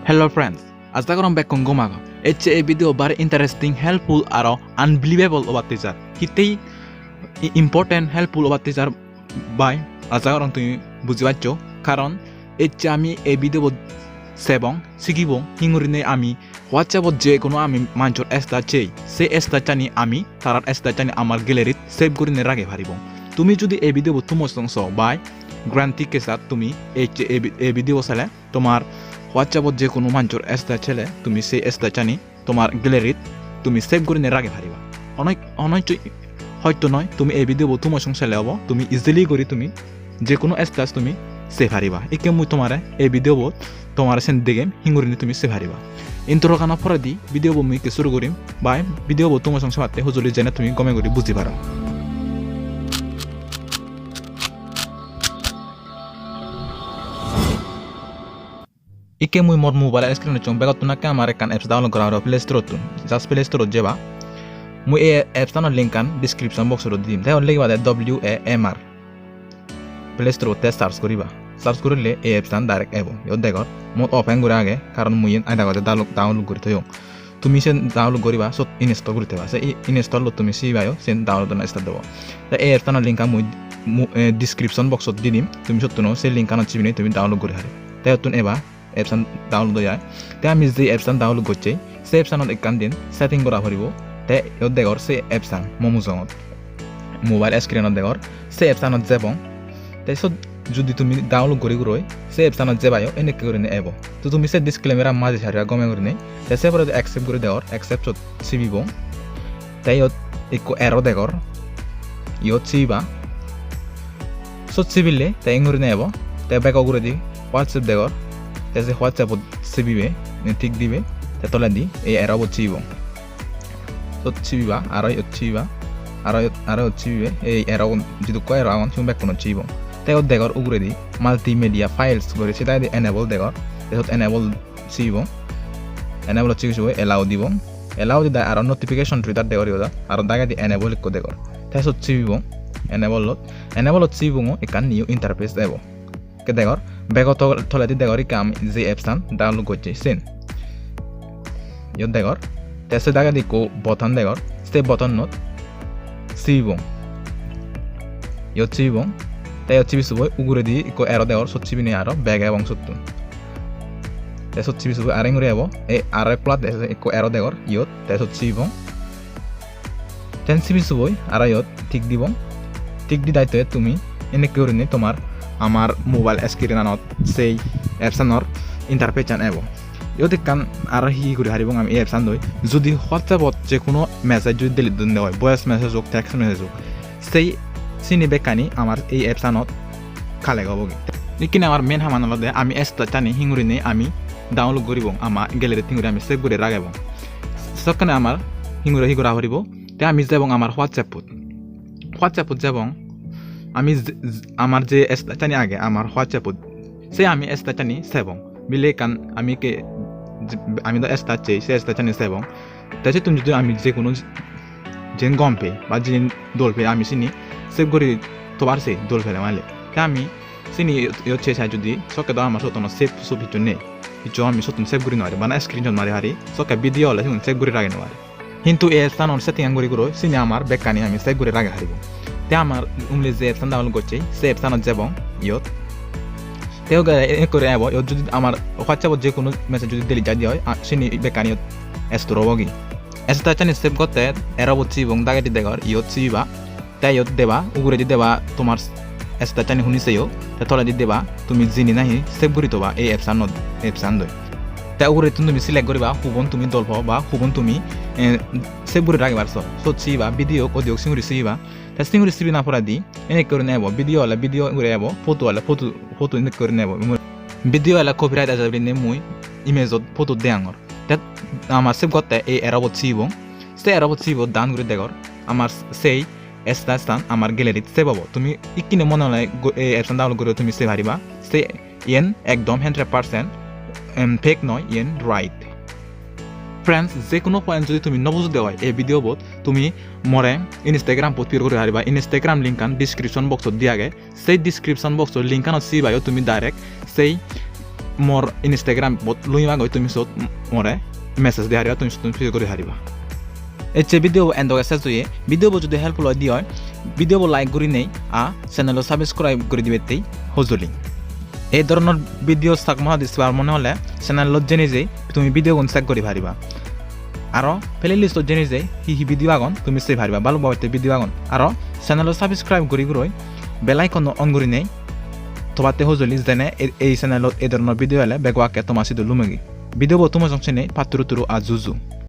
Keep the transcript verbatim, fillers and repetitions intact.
Hello friends, aja gorong bekkun gom agon. Ecche ei video bari interesting, helpful aro unbelievable obatte jar. Hittei i-, important, helpful obatte jar bai, aja gorong tumi buji paccho. Karon ecche ami ei video bot sebong, sigibong, hingurinei ami WhatsApp-ot je kono ami manjor status sei, sei status-ani ami tarar status-ani amar gallery-t save gurinei ragei paribong. Tumi judi ei video bo thumo song so bai, guarantee ke saath tumi ei je ei vi-, ei video bo sele tomar WhatsApp-ot je kono manjor status sele tumi sei status-ani tomar gallery-t tumi save gurinei ragei pariba. Onek, onek Hoyto noi, tumi ei video bo thumo song sele obo, tumi easily guri tumi je kono status tumi sei pariba. Ikke mui tomare ei video bot tomare sen degem, hingurinei tumi sei pariba. Intro gano poredi video bo mui ikke suru gurim, bai video bo thumo song sebatte hujuli jene tumi gome guri buji paro. Ikke mui mor mobile screen-ot song, begottun akke amar ekkan apps download gora poribo Play Store-ottun. Just Play Store-ot jeba. Mui ei apps-anor link-an description box-ot dim. Te iyot ligiba de W A M R. Play Store-ot te search guriba. Search gurile ei apps-an direct ebo. Iyot degor. Mot open guri age, karon mui iyen ai dagode download, download guri toyong. Tumi sen download guriba, sot install guri theba. Se i-, install-ot tumi sibiba yo, sen download-ana start obo. Te ei apps-anor link-an mui mu-, eh, description box-ot di dim. Tumi sottuno se link-anot sibinei tumi download guri pariba. Te ottun eba apps-an download oi jai. Te ami je apps-an download gocchei, se apps-anot ekkan din setting gora poribo. Te iyot degor se apps-an mo mujungot. Mobile screen-ot degor, se apps-anot jebong. Te sot judi tumi download guri guroi, se apps-anot jebayo, enekke gurinei ebo. To tumi se disclaimer-an maji sariba gome gurinei. Te se poredi accept guri degor, accept-ot sibibong. Te iyot ekko arrow degor, iyot sibiba. Sot sibile te ingurinei ebo. Te bego uguredi WhatsApp degor. Te se WhatsApp-ot sibibe, ne tick dibe. Te toledi ei arrow-bot sibibong. Sot sibiba, aro iyot sibiba, aro iyot, aro iyot sibibe. Ei arrow-gun, jidukko arrow agon, sigun bekkunot sibibong. Te iyot degor uguredi multimedia files guri, se dagedi enable degor. Te sot enable sibibong. Enable-ot sibi sibi allow dibong. Allow didai aro notification reader degor iyot, aro dagedi enable ekko degor. Te sot sibibong. Enable-ot, enable-ot sibibong, ekkan new interface ebo. Ke degor, bego to-, toledi degor ekkan je apps-an download gocche sen. Iyot degor. Te se dagedi ekko button degor. Se button-ot sibibong. Iyot sibibong. Te iyot sibi suboi uguredi ekko arrow degor, sot sibinei aro back ebong sottun. Te sot sibi suboi aro inguri ebo, ei aro ekko lade ekko arrow degor iyot, te sot sibibong. Te sibi suboi aro iyot tick dibong. Tick didai te tumi enekke gurinei tomar amar mobile screen-anot sei apps-anor interface-an ebo. Iyot ekkan aro hi hi guri paribong ami ei apps-an doi. Judi WhatsApp-ot je kono message judi delete dun de oi, voice message ok, text message ok, sei sini bekkani amar ei apps-anot collect obogi. Ikkine amar main haman olode ami status-ani hingurinei ami download guribong, ama gallery-t hinguri ami save guri ragebong. Sokkene amar hinguri hi gora poribo? Te ami jebong amar WhatsApp-ot. WhatsApp-ot jebong. Ami je, je, amar je status-ani age amar WhatsApp-ot, se ami status-ani sebong. Bile ekkan ami ke, je, ami do status sei, se status-ani sebong. Te sittun judi ami je kono jen gom pei ba jen dol pei ami sini save guri tobar sei dol pele male. Te ami sini iyot, iyot sei sai judi sokke do amar siyot hono save sub hissu nei. Hissu ami siyottun save guri nw pari. Bana screenshot mari pari. Sokke video ole sigun save guri ragei nw pari. Hintu ei apps-anor setting-an guri guroi sini amar bekkani ami save guri ragei paribo. Te amar umli je apps-an download gocchei, se apps-anot jebong iyot. Te oge ekkore ebo, iyot judi amar WhatsApp-ot je kono message judi delete jai de oi, a, sini bekkani iyot store obogi. Status-ani save gotte arrow-bot sibibong, dagedi degor, iyot sibiba. Te iyot deba, uguredi deba tomar status-ani huni seyo. Te toledi deba tumi jini nahi save guri toba ei apps-anot, apps-an doi. Te ugurettun tumi select guriba hubon tumi dol po ba hubon tumi, eh, save guri ragibar so. Sot sibiba video, audio singuri sibiba. Te singuri sibina poredi enekke gurinei ebo, video ole video guri ebo, photo ole photo, photo enekke gurinei ebo. Video ole copyright eje gurinei mui image-ot photo degongor. Te amar save gotte ei arrow-bot sibibong. Se arrow-bot sibibo done guri degor. Amar sei status-an amar gallery-t save obo. Tumi ikkine mone hole go-, ei apps-an download guri tumi sei pariba. Se iyen ekdom hundred percent, em, fake noi, iyen right. Friends, je kono point judi tumi no bujo de oi ei video-bot, tumi more Instagram-bot pir guri pariba. Instagram link-an description box-ot di age. Sei description box-o link-anot sibiba yo tumi direct sei mor Instagram bot lumi magoi, tumi sot more message di pariba, tumi sot tumi guri pariba. Ecche video bo endoge ses oye. Video bo jodi helpful oi di oi, video bo like gurinei a channel o subscribe guri dibattei hojoli. Ei dhoronor video sak mohadi sebar mone hole channel ot jeinei jei tumi video gun check guri pariba. Aro playlist ot jeinei jei hi hi video agon tumi sei pariba, balok babotte video agon. Aro channel o subscribe guri guroi bell icon o on gurinei tobatte hojoli, jene ei, ei channel ot ei dhoronor video ele bego akke toma sidu lumegi. Video bo tumo jong sene patturu turu a juju.